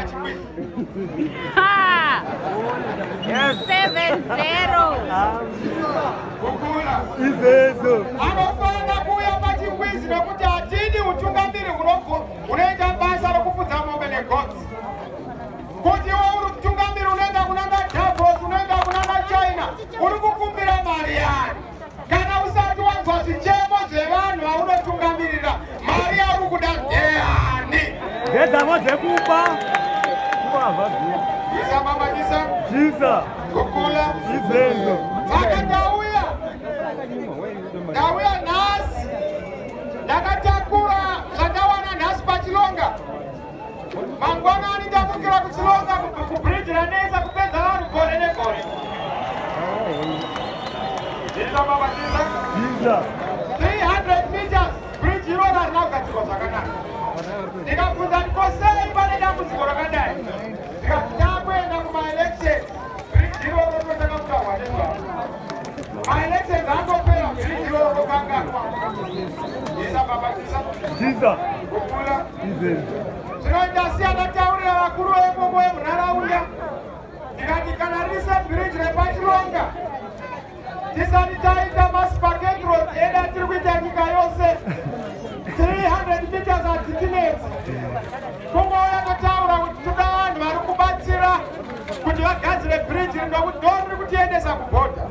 paChingwizi. 7-0. Kukura. Izezo. Anofanira kuuya paChingwizi nekuti hatidi utungamiri hunoita basa rokufudza mombe negotsi. Kuti iwe uri mutungamiri unoenda kunanga Davos, unoenda kunanga China, uri kukumbira mari yani? Kana usati wanzwa zvichemo zvevanhu vaunotungamirira, mari yauri kuda ndeyani? Ndedzavo dzekupa. Kuvavha ziya. Isa mama isa. Chisa. Kukula. Izezo. Saka ndauya. Ndauya nhasi. Ndakatakura zvandawana nhasi paChilonga. Mangwanani ndamukira kuChilonga kubridge ranetsa kupedza vanhu gore negore. Chisa baba chisa. Chisa. 300 meters bridge iroro harina kugadzirwa zvakanaka. Ndikabvunza ndiko sei pane dambudziko rakadai. Ndikati takuenda kumaelections, bridge iroro rinotanga kutaurwa nezvaro. Maelections angopera, bridge iroro rokanganwa. Chisa baba chisa. Chisa. Kukula. Izezo. Zvino ndasiya ndataurira vakuru veimomo vemunharaunda, ndikati kana riri sebhiriji repaChilonga, tisati taita maspaghetti road edu atiri kuita nyika yose, 300 meters hadzitinetsi. Kungouya totaura kuti toda vanhu vari kubatsira kuti vagadzire bhiriji iri, nokuti ndo riri kutiendesa kubhodha,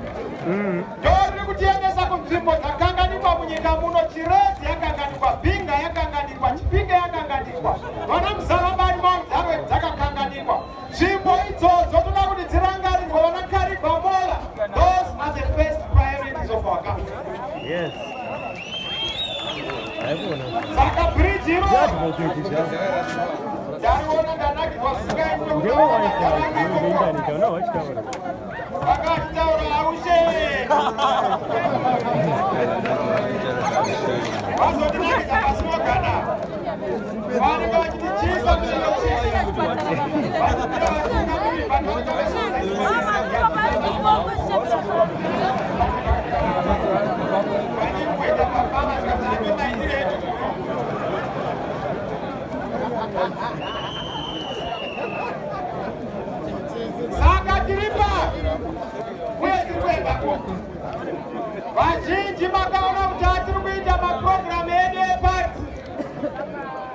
ndo riri kutiendesa kunzvimbo dzakanganikwa munyika muno. Chiredzi yakanganikwa, Binga yakanganikwa, Chipinge yakanganikwa, vana Muzarabani, Mount Darwin dzakakanganikwa. Nzvimbo idzodzo toda kuti dzirangarirwe, vana Kariba Mola. Those are the first priorities of our country. Saka bhiriji iroro Advocate zvavo. ndariona, ndanakirwa zvisingaitwe. Ndewe WiFi neinternet hauna wachitaura. Vakachitaura aushe, vazotinakidza pasinogana vanenge vachiti chisa chisa. Vachipira vatungamiri vanikuita pafama zvikati maitire edu muno. Saka tiri pa uye tiri kuenda kupi? Vazhinji makaona kuti hatiri kuita mapurogiramu edu epati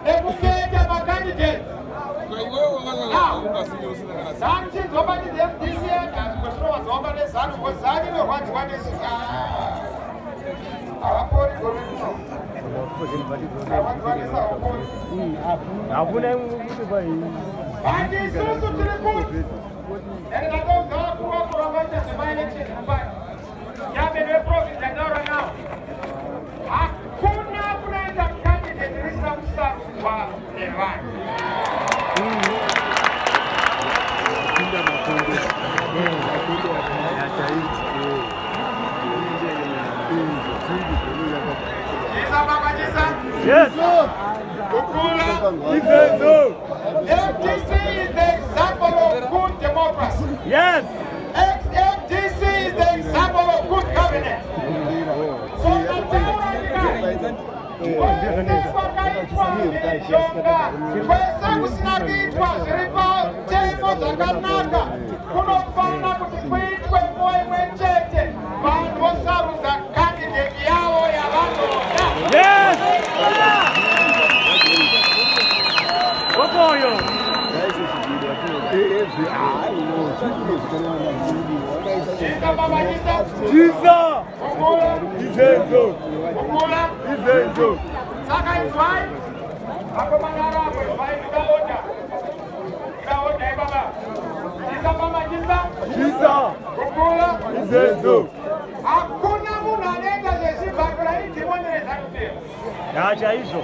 nekuketa macandidate. ZANU chinzobatidza MDC yedu, neZANU, ZANU inorwadziwa nesu. Havapori gore rino, varwadziwa nesu, havapori. Hakuna imwe kuti pai. But isusu tiri kuti ende ndatoudza vakuru vakuru vakaita zvemaelection kupati chairman weprovince ndataura nawo, hakuna kunoita candidate risina kusarudzwa nevanhu. Pinda makondo makondo yachaiti. Chisa baba chisa. Yes. Kukula. Izezo. MDC is the example of good democracy. MDC is the example of good governance. So ndataura ndikati kwese kwakaitwa mhirizhonga, kwese kusina kuitwa zviri patemo zvakanaka, kunofanira kuti kuitwe nguva imwe chete, vanhu vosarudza candidate yavo yavanoda. Yes. Kokoyo. Chisa baba chisa. Chisa. Kukula. Izezo. Kukula. Izezo. Saka inzwai, akomana arapo, inzwai, ndoda order, ndoda order ibaba. Chisa baba chisa. Chisa. Kukula. Izezo. Hakuna munhu anoita zvezvibhakura idhimoni reZANU PF. Ya, chaizvo.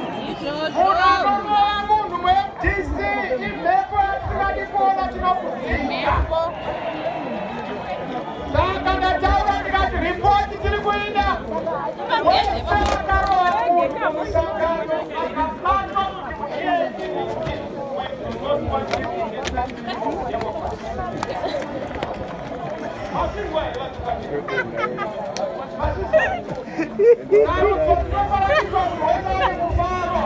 Munhu anonova munhu weMDC imhepo yatisingadi kuona, tinokudzinga. Saka ndataura ndikati ripoti tiri kuida, wese akarova munhu musangano akabatwa kuti we do not want you in the country of democracy. Mazvinzwa here, vatungamiri? Mazvinzwa? Sarudzo dzinofanira kuitwa munhu wese ane mufaro.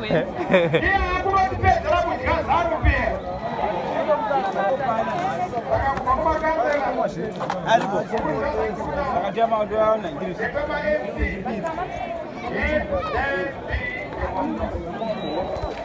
Iye akunotipedzera kudya ZANU PF. Saka kubva kumakansela, nekuma MP, let there be democracy.